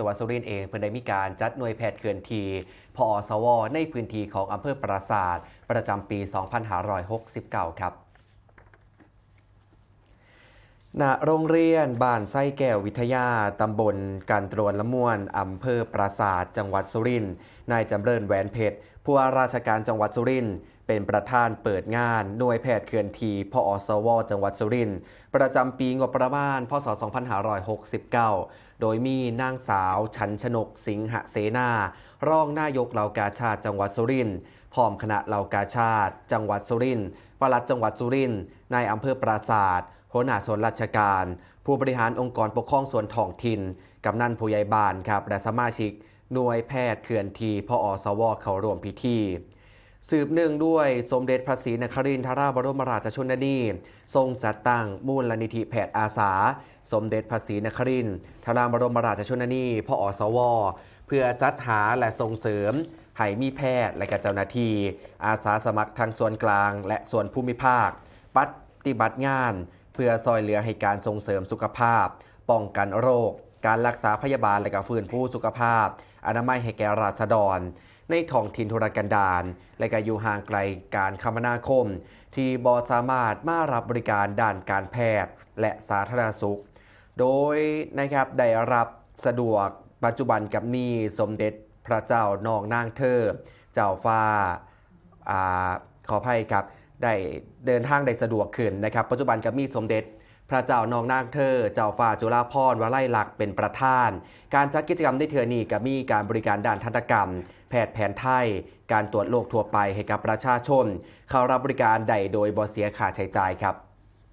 ງຫວັດສຸລິນເອງ ເພິ່ນໄດ້ມີການຈັດໜ່ວຍແພດເຄື່ອນທີ່ ພອສວ ໃນພື້ນທີ່ຂອງອຳເພີປາສາດ ປະຈຳປີສອງພັນຫ້າຮ້ອຍຫົກສິບເກົ້າ ຄັບ. ນະໂຮງຮຽນບ້ານໄຊແກ້ວວິທະຍາ ຕຳບົນກັນຕຣວນລະມ່ວນ ອຳເພີປາສາດ ຈັງຫວັດສຸລິນ, ນາຍຈຳເລີນ ແຫວນເພັດ ຜູ້ວ່າລາຊະການຈັງຫວັດສຸລິນ ເປັນປະທານເປີດງານໜ່ວຍແພດເຄື່ອນທີ່ ພອສວ ຈັງຫວັດສຸລິນ ປະຈຳປີງົບປະມານ ພສ ສອງພັນຫ້າຮ້ອຍຫົກສິບເກົ້າ ໂດຍມີນາງສາວ ຊັນຊະນົກ ສິງຫະເສນາ ຮອງນາຍົກເຫຼົ່າກາຊາດຈັງຫວັດສຸລິນ ພ້ອມຄະນະເຫຼົ່າກາຊາດຈັງຫວັດສຸລິນ, ປລັດຈັງຫວັດສຸລິນ, ນາຍອຳເພີປາສາດ, ຫົວໜ້າສ່ວນລາຊະການ, ຜູ້ບໍລິຫານອົງກອນປົກຄອງສ່ວນທ້ອງຖິ່ນ, ກຳນັນຜູ້ໃຫຍ່ບ້ານ ຄັບ ແລະ ສະມາຊິກໜ່ວຍແພດເຄື່ອນທີ່ ພອສວ ເຂົ້າຮ່ວມພິທີ. ສືບເນື່ອງດ້ວຍ ສົມເດັດພະສີນະຄະຣິນທະລາບໍລົມລາຊະຊົນນານີ ຊົງຈັດຕັ້ງມູນລະນິທິແພດອາສາ ສົມເດັດພະສີນະຄະຣິນທະລາບໍລົມລາຊະຊົນນານີ ພອສວ ເພື່ອຈັດຫາ ແລະ ສົ່ງເສີມໃຫ້ມີແພດ ແລະ ກະເຈົ້າໜ້າທີ່ອາສາສະໝັກທັງສ່ວນກາງ ແລະ ສ່ວນພູມິພາກ ປະຕິບັດງານ ເພື່ອຊ່ອຍເຫຼືອໃຫ້ການສົ່ງເສີມສຸຂະພາບ, ປ້ອງກັນໂລກ, ການລັກສາພະຍາບານ ແລະ ກະຟື້ນຟູສຸຂະພາບອະນາໄມໃຫ້ແກ່ລາຊະດອນ ໃນທ້ອງຖິ່ນທຸລະກັນດານ ແລະ ກະຢູ່ຫ່າງໄກການຄະມະນາຄົມ ທີ່ບໍ່ສາມາດມາຮັບບໍລິການດ້ານການແພດ ແລະ ສາທາລະນະສຸກ ໂດຍ ນະຄັບ ໄດ້ຮັບສະດວກ ປັດຈຸບັນກະມີສົມເດັດພະເຈົ້ານ້ອງນາງເທີ ເຈົ້າຟ້າ ອາ ຂໍອະໄພ ຄັບ ໄດ້ເດີນທາງໄດ້ສະດວກຂຶ້ນ ນະຄັບ. ປັດຈຸບັນກະມີສົມເດັດພະເຈົ້ານ້ອງນາງເທີ ເຈົ້າຟ້າຈຸລາພອນ ວະໄລລັກ ເປັນປະທານ. ການຈັດກິດຈະກຳໃນເທື່ອນີ້ກະມີການບໍລິການດ້ານທັນຕະກຳ, ແພດແຜນໄທ, ການຕວດໂລກທົ່ວໄປໃຫ້ກັບປະຊາຊົນ ເຂົ້າຮັບບໍລິການໄດ້ໂດຍບໍ່ເສຍຄ່າໃຊ້ຈ່າຍ ຄັບ.